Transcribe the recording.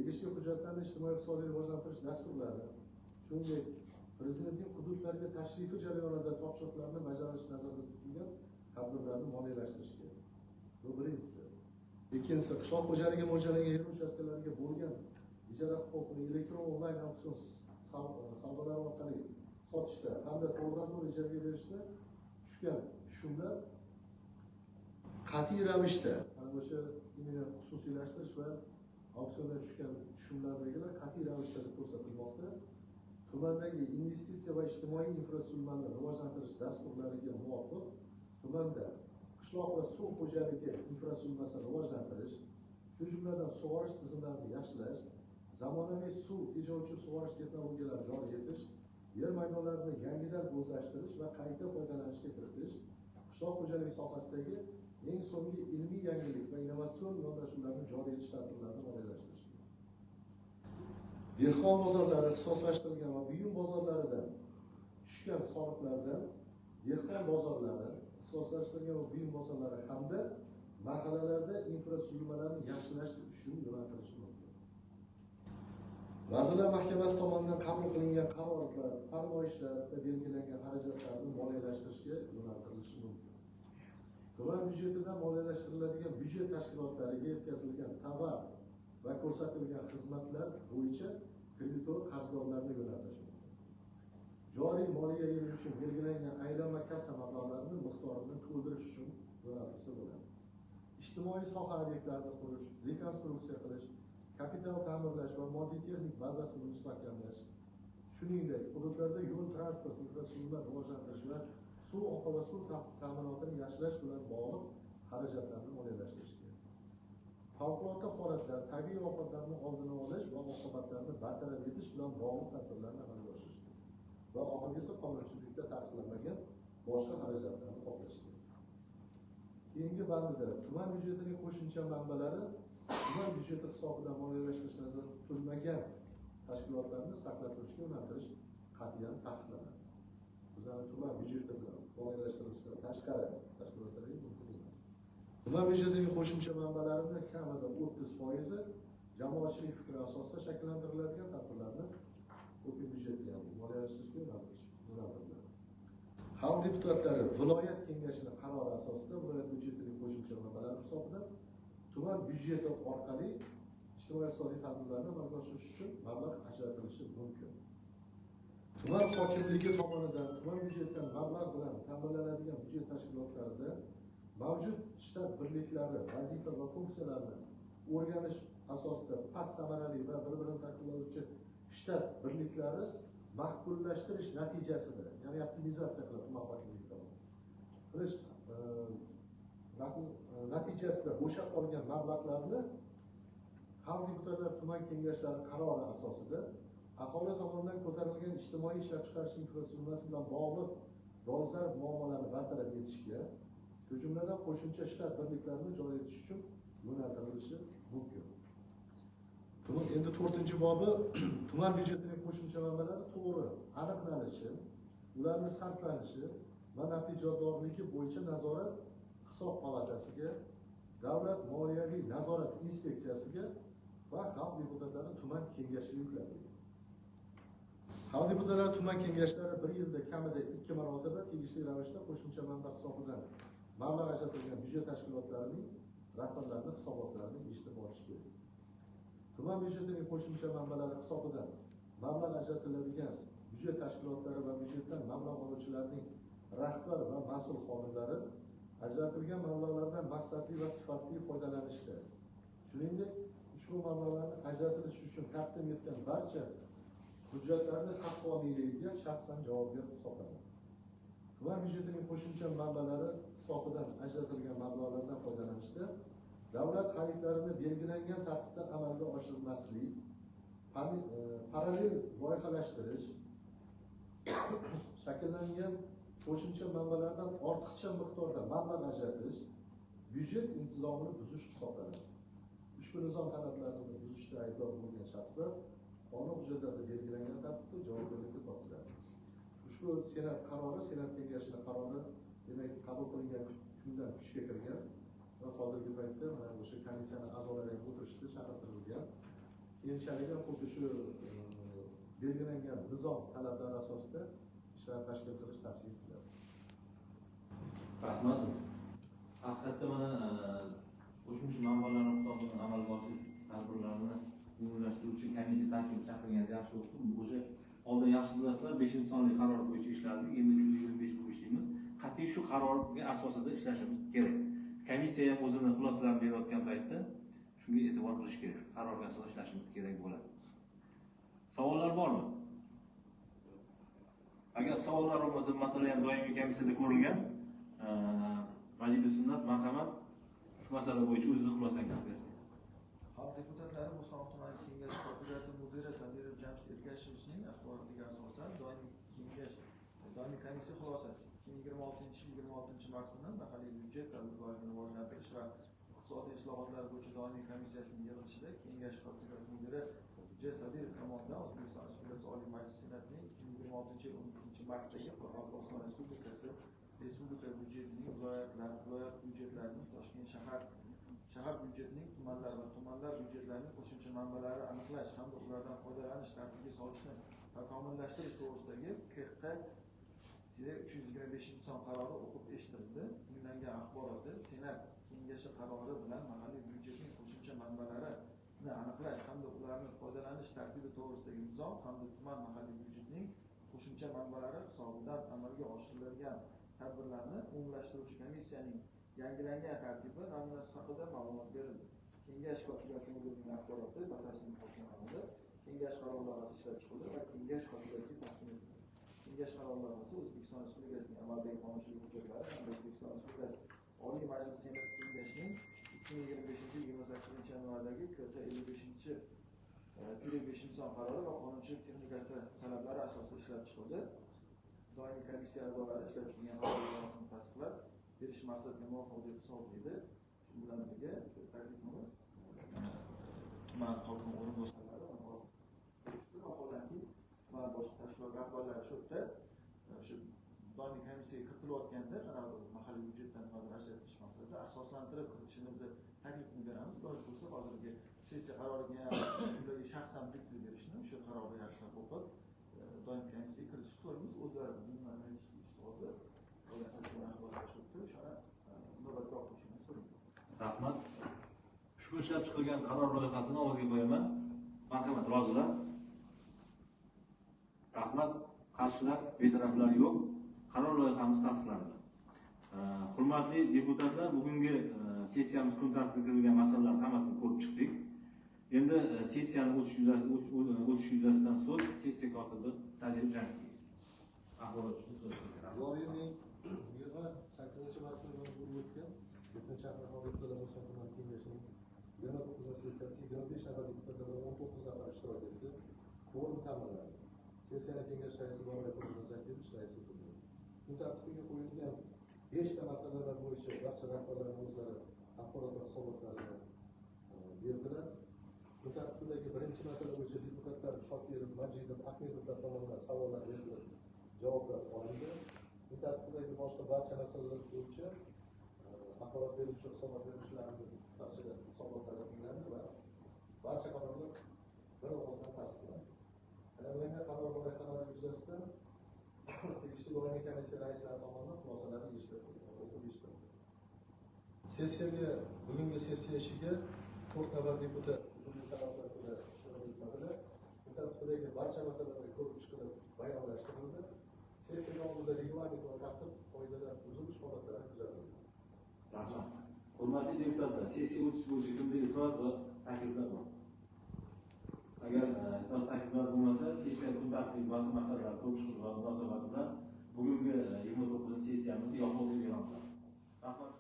Tegishli hujjatlarni ijtimoiy iqtisodiy rivojlantirish dasturlari, shuningdek, Prezidentning hududlarga tashrifi jarayonida topshiriqlarni bajarish nazarda tutilgan tadbirlarni moliyalashtirish kerak. Bu birinchisi. Ikkinchisi, qishloq xo'jaligi mo'ljallangan yer uchastkalariga bo'lgan ijara huquqini elektron onlayn auksion savdolari orqali sotishda hamda to'g'ridan-to'g'ri ijaraga berishda tushgan tushumlar qat'iy ravishda, mana o'sha именно xususiylashtirish va auksiondan tushgan tushumlardagilar qat'iy ravishda ko'rsatilmoqda. Tumandagi investitsiya va ijtimoiy infratuzilmani rivojlantirish dasturlariga muvofiq tumanda qishloq va suv xo'jaligi infratuzilmasini rivojlantirish, shu jumladan sug'orish tizimlarini yaxshilash, zamonaviy suv tejovchi sug'orish texnologiyalarini joriy etish, yer maydonlarini yangidan o'zlashtirish va qayta foydalanishga kiritish, qishloq xo'jaligi sohasidagi eng so'nggi ilmiy yangilik va innovatsion yondashuvlarni joriy etish tadbirlarini moliyalashtirish. Dehqon bozorlari, ixtisoslashtirilgan va buyum bozorlaridan tushgan soliqlardan dehqon bozorlari, ixtisoslashtirilgan va buyum bozorlari hamda mahallalarda infratuzilmalarni yaxshilash uchun yo'naltirilishi mumkin. Vazirlar Mahkamasi tomonidan qabul qilingan qarorlar, farmoyishlarda belgilangan xarajatlarni moliyalashtirishga yo'naltirilishi mumkin. Tuman byudjetidan moliyalashtiriladigan byudjet tashkilotlariga yetkazilgan tovar va ko'rsatilgan xizmatlar bo'yicha kreditor qarzdorlarni yo'naltirish mumkin. Joriy moliya yili uchun belgilangan aylanma kassa mablag'larini miqdorini to'ldirish uchun yo'naltirsa bo'ladi. Ijtimoiy soha obyektlarini qurish, rekonstruksiya qilish, kapital ta'mirlash va moddiy texnik bazasini mustahkamlash, shuningdek, hududlarda yo'l transport infratuzilma rivojlantirish va suv oqova suv ta'minotini yaxshilash bilan bog'liq xarajatlarni moliyalashtirish kerak. Favqulodda holatlar, tabiiy ofatlarni oldini olish va oqibatlarni bartaraf etish bilan bog'liq tadbirlarni amalga oshirish kerak. Va oxirgisi qonunchilikda taqiqlanmagan boshqa xarajatlarni qoplash kerak. Keyingi bandida tuman byudjetining qo'shimcha manbalari tuman byudjeti hisobidan moliyalashtirish nazarda tutilmagan tashkilotlarni saqlab turishga yo'naltirish qat'iyan taqiqlanadi. Bizlarni tuman byudjeti bilan moliyalashtirilishdan tashqari tashkilotlarga mumkin emas. Tuman byudjetining qo'shimcha manbalarini kamida 30% jamoatchilik fikri asosida shakllantiriladigan tadbirlarni open byudjetga, ya'ni moliyalashtirishga yo'naltiriladi. Xalq deputatlari viloyat kengashining qarori asosida viloyat byudjetining qo'shimcha manbalari hisobidan tuman byudjeti orqali ijtimoiy iqtisodiy tadbirlarni amalga oshirish uchun mablag' ajratilishi mumkin. Tuman hokimligi tomonidan tuman byudjetidan mablag' bilan ta'minlanadigan byudjet tashkilotlarida mavjud shtat birliklari vazifa va funksiyalarini o'rganish asosida past samarali va bir-birini takrorlovchi shtat birliklari maqbullashtirish natijasida, ya'ni optimizatsiya qilib tuman hokimligi tomonidan qilish natijasida bo'shab qolgan mablag'larni xalq deputatlari tuman kengashlari qarori asosida aholi tomonidan ko'tarilgan ijtimoiy ishlab chiqarish infratuzilmasi bilan bog'liq dolzarb muammolarni bartaraf etishga, shu jumladan qo'shimcha shtat birliklarini joriy etish uchun yo'naltirilishi mumkin. Endi 4-bobi tuman byudjetining qo'shimcha manbalari to'g'ri aniqlanishi, ularni sarflanishi va natijadorligi bo'yicha nazorat hisob palatasiga, davlat moliyaviy nazorat inspeksiyasiga va xalq deputatlari tuman kengashiga yuklatilgan. Xalq deputatlari tuman kengashlari bir yilda kamida 2 marotaba tegishli ravishda qo'shimcha manba hisobidan mablag' ajratilgan byudjet tashkilotlarining rahbarlarini hisobotlarini eshitib borish kerak. Tuman byudjetining qo'shimcha manbalari hisobidan mablag' ajratiladigan byudjet tashkilotlari va byudjetdan mablag' oluvchilarning rahbar va mas'ul xodimlari ajratilgan mablag'lardan maqsadli va sifatli foydalanishda, shuningdek, ushbu mablag'larni ajratilishi uchun taqdim etgan barcha hujjatlarni haqqoniyligiga shaxsan javobgar hisoblanadi. Tuman byudjetining qo'shimcha manbalari hisobidan ajratilgan mablag'lardan foydalanishda davlat xaridlarini belgilangan tartibda amalga oshirmaslik, parallel loyihalashtirish, shakllangan qo'shimcha manbalardan ortiqcha miqdorda mablag' ajratish byudjet intizomini buzish hisoblanadi. Ushbu nizom talablarini buzishda aybdor bo'lgan shaxslar qonun hujjatlarida belgilangan tartibda javobgarlikka tortiladi. Ushbu Senat qarori, Senat kengashining qarori, demak, qabul qilingan kundan kuchga kirgan va hozirgi paytda mana o'sha komissiyaning a'zolari ham o'tirishdi, chaqirtirilgan. Keyinchalik ham xuddi shu belgilangan nizom talablari asosida ishlar tashkil qilish tavsiya etiladi. Rahmat. Haqiqatda mana qo'shimcha manbalarni hisobidan amalga oshirish tadbirlarini umumlashtiruvchi komissiya tarkibi chaqirganingiz yaxshi bo'libdi. O'sha oldin, yaxshi bilasizlar, 5-sonli qaror bo'yicha ishlardik, endi 325 bo'lib ishlaymiz. Qat'iy shu qarorga asosida ishlashimiz kerak. Komissiya ham o'zini xulosalarini berayotgan paytda shunga e'tibor qilish kerak, shu qarorga asosan ishlashimiz kerak bo'ladi. Savollar bormi? Agar savollar bo'lmasa, masala ham doimiy komissiyada ko'rilgan. Majidi Sunnat, marhamat, shu masala bo'yicha o'zingizni xulosangizni bersangiz. Xalq deputatlari Bo'ston tuman kengashi kotibiyati mudiri Sadirov Jamshid Ergashevichning axborotiga asosan doimiy komissiya xulosasi 2026 yil 26 mart kuni mahalliy byudjet, tadbirkorlikni rivojlantirish va iqtisodiy islohotlar bo'yicha doimiy komissiyasining yig'ilishida kengash kotibiyati mudiri J. Sadirov tomonidan O'zbekiston Respublikasi Oliy Majlisi Senatining 2026 yil 12 martdagi Qoraqalpog'iston Respublikasi Respublika byudjetining viloyatlar, viloyat byudjetlarining, Toshkent shahar byudjetining, tumanlar va tumanlar byudjetlarining qo'shimcha manbalari aniqlash hamda ulardan foydalanish tartibiga solishni takomillashtirish to'g'risidagi KQ-325 son qarori o'qib eshittirildi. Tinglangan axborotda Senat kengashi qarori bilan mahalliy byudjetning qo'shimcha manbalarini aniqlash hamda ularni foydalanish tartibi to'g'risidagi nizom hamda tuman mahalliy byudjetning qo'shimcha manbalari hisobidan amalga oshiriladigan tadbirlarni umumlashtiruvchi komissiyaning yangilangan tartibi namunasi haqida ma'lumot berildi. Kengash kotibiyati mudirining axboroti batafsil muhokama qilindi. Kengash qaror loyihasi ishlab chiqildi va kengash kotibiyatiga taqdim etildi. Kengash qaror loyihasi O'zbekiston Respublikasining amaldagi qonunchilik hujjatlari hamda O'zbekiston Respublikasi Oliy Majlisi Senati Kengashining 2025 yil 28 yanvardagi KQ 55-5 son qarori va qonunchilik texnikasi talablari asosida ishlab chiqildi. Doimiy komissiya a'zolari ishlab chiqilgan qaror loyihasini tasdiqlab berish maqsadga muvofiq deb hisoblaydi. Shu bilan birga taklifimiz, tuman hokimi o'rinbosarlari, vaholanki, tuman boshqa tashkilot rahbarlari shu yerda o'sha doimiy komissiyaga kiritilayotganda qanaqadir mahalliy byudjetdan nimadir ajratish maqsadida asoslantirib kiritishini biz taklifini beramiz. Iloji bo'lsa, hozirgi sessiya qaroriga ham ularga shaxsan bitkazib berishni, o'sha qarorni yaxshilab o'qib, doimiy komissiyaga kiritishni so'raymiz. O'zlari nima hozir rahbarlar shu yerda o'shani inobatga olib qo'yishini so'raymiz. Rahmat. Ushbu ishlab chiqilgan qaror loyihasini ovozga qo'yaman. Marhamat, rozilar? Rahmat. Qarshilar, betaraflar yo'q. Qaror loyihamiz tasdiqlandi. Hurmatli deputatlar, bugungi sessiyamiz kun tartibiga kiritilgan masalalar hammasini ko'rib chiqdik. Endi sessiyani o'tish yuzasidan so'z sessiya kotibi Sadirov Jamshidga. Axborot uchun so'z sizga. Rahmat. Joriy yilning 28 mart kuni bo'lib o'tgan 7-aprel xalq deputatlari Bo'ston tuman kengashining 29-sessiyasi 25 nafar deputatlardan 19 nafar ishtirok etdi. Kvorum ta'minlandi. Sessiyani kengash raisi Boboyev Zakirevich raislik qildi. Kun tartibiga qo'yilgan beshta masalalar bo'yicha barcha rahbarlarning o'zlari axborot va hisobotlarini berdilar. Kun tartibidagi birinchi masala bo'yicha deputatlar Shokirov, Majidov, Ahmedovlar tomonidan savollar berilib, javoblar olindi. Kun tartibidagi boshqa barcha masalalar bo'yicha axborot beruvchi, hisobot beruvchilarning barcha hisobotlari tinglandi va barcha qarorlar bir ovozdan tasdiqlandi. Tayyorlangan qaror loyihalari yuzasidan tegishli doimiy komissiya raislari tomonidan xulosalari o'qib eshitildi. Sessiyaga, bugungi sessiya ishiga to'rt nafar deputat turli sabablarga ko'ra ishtirok etmadilar. Kun tartibidagi barcha masalalar ko'rib chiqilib, bayonlashtirildi. Sessiya davomida reglament va tartib qoidalar buzilish holatlari kuzatildi. Rahmat. Hurmatli deputatlar, sessiya o'tish bo'yicha kimda e'tiroz va takliflar bor? Agar e'tiroz takliflar bo'lmasa, sessiya kun tartibiga ba'zi masalalar ko'rib chiqildi va munosabati bilan bugungi 29-sessiyamizni yopiq deb e'lon qilamiz. Rahmat.